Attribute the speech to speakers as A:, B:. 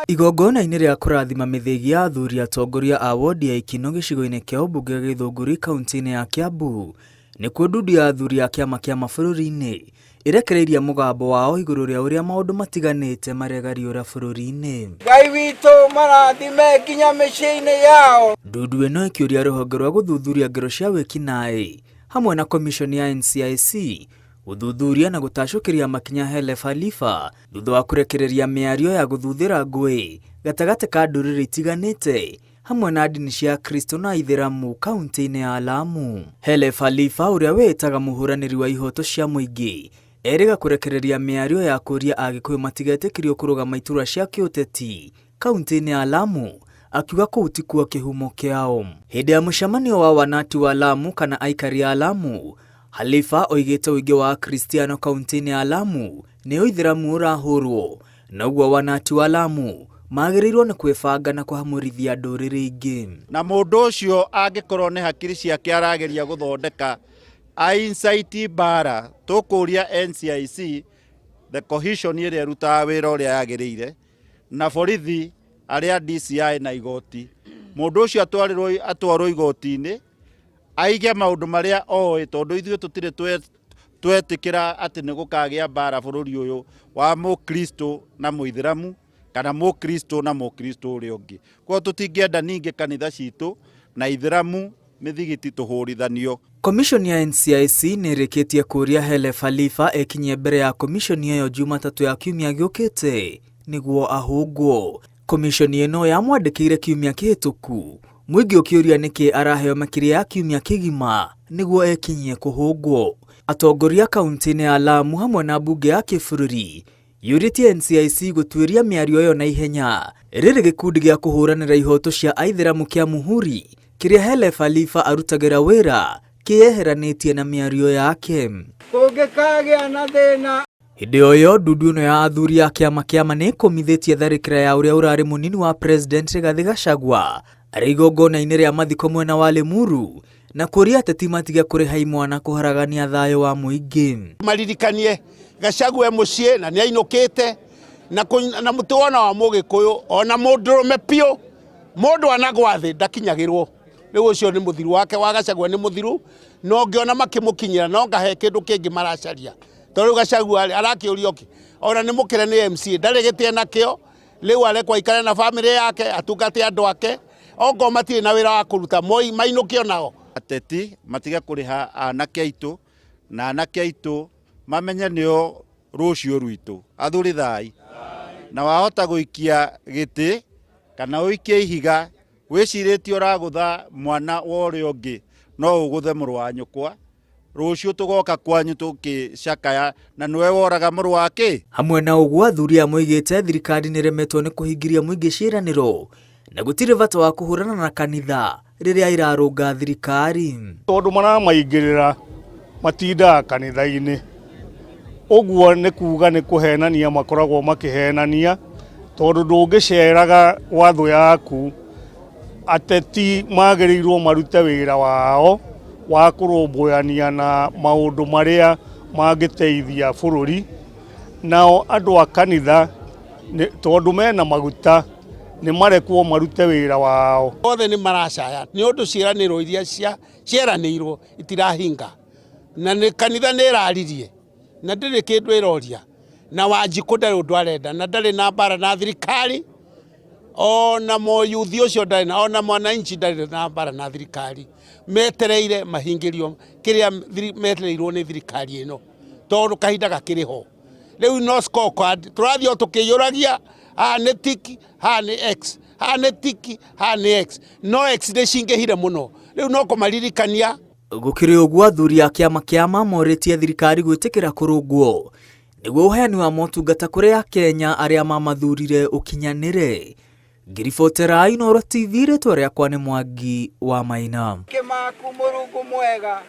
A: Igongona-inĩ rĩa kũrathima mĩthĩgi ya athuri atongoria a wodi ya Ikino gĩcigo-inĩ kĩa ũmbunge Gĩthũngũri kaunti-inĩ ya Kiambu nĩkuo ndundu ya athuri a kĩama kĩa mabũrũri-inĩ ĩrekereirie mũgambo wao igũrũ rĩa ũrĩa maũndũ matiganĩte maregariũra bũrũri-inĩ.
B: Ngai witũ marathime nginya mĩciĩ-inĩ yao.
A: Ndundu ĩno ĩkĩũria rũhonge rwa gũthuthuria ngero cia wĩkinaĩ hamwe na komishoni ya NCIC gũthuthuria na gũtacũkĩria makinya Khelef Khalifa thutha wa kũrekereria mĩario ya gũthuthĩra ngũĩ gatagatĩ ka ndũrĩrĩ itiganĩte hamwe na ndini cia Kristo na Ithĩramu kaunti-inĩ ya Lamu. Khelef Khalifa ũrĩa wĩĩtaga mũhũranĩri wa ihoto cia mũingĩ erĩga kũrekereria mĩario ya kũũria Agĩkũyũ matigetĩkĩrio kũrũgama iturwa cia kĩũteti kaunti-inĩ ya Lamu akiuga kũu tikuo kĩhumo kĩao. Hĩndĩ ya mũcemanio wa wanati wa Lamu kana aikari a Lamu, Khalifa oigĩte ũingĩ wa Akristiano kaunti-inĩ ya Lamu nĩ ũithĩramu ũrahũrwo na ũguo wanati wa Lamu magĩrĩirwo nĩ kwĩbanga na kũhamũrithia ndũrĩrĩ ingĩ.
C: Na mũndũ ũcio angĩkorwo nĩ hakiri ciake arageria gũthondeka a incite mbara, tũkũria NCIC the cohesion ĩrĩa ĩrutaga wĩra ũrĩa yagĩrĩire na borithi arĩa DCI na igoti, mũndũ ũcio atwarwo igoti-inĩ aige maũndũ marĩa oĩ, tondũ ithuĩ tũtirĩ twetĩkĩra atĩ nĩ gũkagĩa mbara bũrũri ũyũ wa mũkristo na mũithĩramu kana mũkristo na mũkristo ũrĩa ũngĩ. Koguo tũtingĩenda ningĩ kanitha citũ na ithĩramu mĩthigiti tũhũrithanio.
A: Komishoni ya NCIC nĩ ĩrĩkĩtie kũũria Khelef Khalifa ekinyie mbere ya komishoni ĩyo Jumatatũ ya kiumia gĩũkĩte nĩguo ahũngwo. Komishoni ĩno yamwandĩkĩire kiumia kĩhĩtũku mũingĩ ũkĩũria nĩkĩ araheo makĩria ya kiumia kĩgima nĩguo ekinyie kũhũngwo. Atongoria kaunti-inĩ ya Lamu hamwe na mbunge ya kĩbũrũri yũrĩtie NCIC gũtuĩria mĩario ĩyo na ihenya rĩrĩ gĩkundi gĩa kũhũranĩra ihoto cia aithĩramu kĩa Muhuri kĩrĩa Khelef Khalifa arutagĩra wĩra kĩyeheranĩtie na mĩario yake.
B: Kũngĩkagĩa na thĩna.
A: Hĩndĩ o ĩyo ndundu ĩno ya athuri a kĩama kĩama nĩ ĩkũmithĩtie tharĩkĩra ya ũrĩa ũrarĩ mũnini wa president Rigathĩ Gachagua arĩ igongona-inĩ rĩa mathiko mwena wa Limuru na kũũria ateti matige kũrĩha imwana kũharagania thayũ wa mũingĩ.
D: Maririkanie Gachagua e mũciĩ na nĩ ainũkĩte na mũtĩ wona wa mũgĩkũyũ ona mũndũrũme piũ mũndũ anagwa thĩ ndakinyagĩrwo. Rĩu ũcio nĩ mũthiru wake wa Gachagua nĩ mũthiru, na ũngĩona makĩmũkinyĩra no ngahe kĩndũ kĩngĩ maracaria. Tondũ rĩu Gachagua rĩ, arakĩũrio kĩ? Ona nĩ mũkĩre nĩ MCA, ndarĩ gĩtĩ enakĩo, rĩu arekwo aikare na bamĩrĩ yake, atungate andũ ake, ongorwo matirĩ na wĩra wa kũruta, mainũke onao.
C: Ateti matige kũrĩha anake aitũ, na anake aitũ mamenye nĩo rũciũ rwitũ. Athuri thai. Na wahota gũikia gĩtĩ kana ũikie ihiga wĩcirĩtie ũragũtha mwana wa ũrĩa ũngĩ, no ũgũthe mũrũ wa nyũkwa. Rũciũ tũgoka kwanyu tũkĩcakaya na nĩwe woraga mũrũ wa kĩ.
A: Hamwe na ũguo athuri aya moigĩte thirikari nĩremetwo nĩ kũhingĩria mũingĩ ciĩranĩro na gũtirĩ bata wa kũhũrana na kanitha rĩrĩa ĩrarũnga thirikari.
E: Tondũ maramaingĩrĩra matindaga kanitha-inĩ, ũguo nĩ kuga nĩ kũhenania makoragwo makĩhenania, tondũ ndũngĩceraga gwa thũ yaku. Ateti magĩrĩirwo marute wĩra wao wa kũrũmbũyania na maũndũ marĩa mangĩteithia bũrũri, nao andũ a kanitha tondũ mena maguta nĩ marekwo marute wĩra wao.
D: Othe nĩ maracaya nĩ ũndũ ciĩranĩro iria cieranĩirwo itirahinga, na nĩ kanitha nĩ ĩraririe na ndĩrĩ kĩndũ ĩroria, na Wanjikũ ndarĩ ũndũ arenda na ndarĩ na mbara na thirikari, ona moyuthi ũcio ndarĩ na, ona mwananchi ndarĩ na mbara na thirikari, metereire mahingĩrio kĩrĩa metereirwo nĩ thirikari ĩno, tondũ kahinda gakĩrĩ ho. Rĩu no scorecard tũrathiĩ o tũkĩiyũragia, haha nĩ tick, haha nĩ X, haha nĩ tick, haha nĩ X, no X nĩ cingĩhire mũno, rĩu no kũmaririkania.
A: Gũkĩrĩ ũguo athuri a kĩama kĩa morĩtie thirikari gwĩtĩkĩra kũrũngwo nĩguo ũheani wa motungata kũrĩ Akenya arĩa mamathurire ũkinyanĩre. Ngĩribotera Inooro TV, rĩtwa rĩakwa nĩ Mwangi wa Maina.
B: Kĩmaku Mũrungu mwega.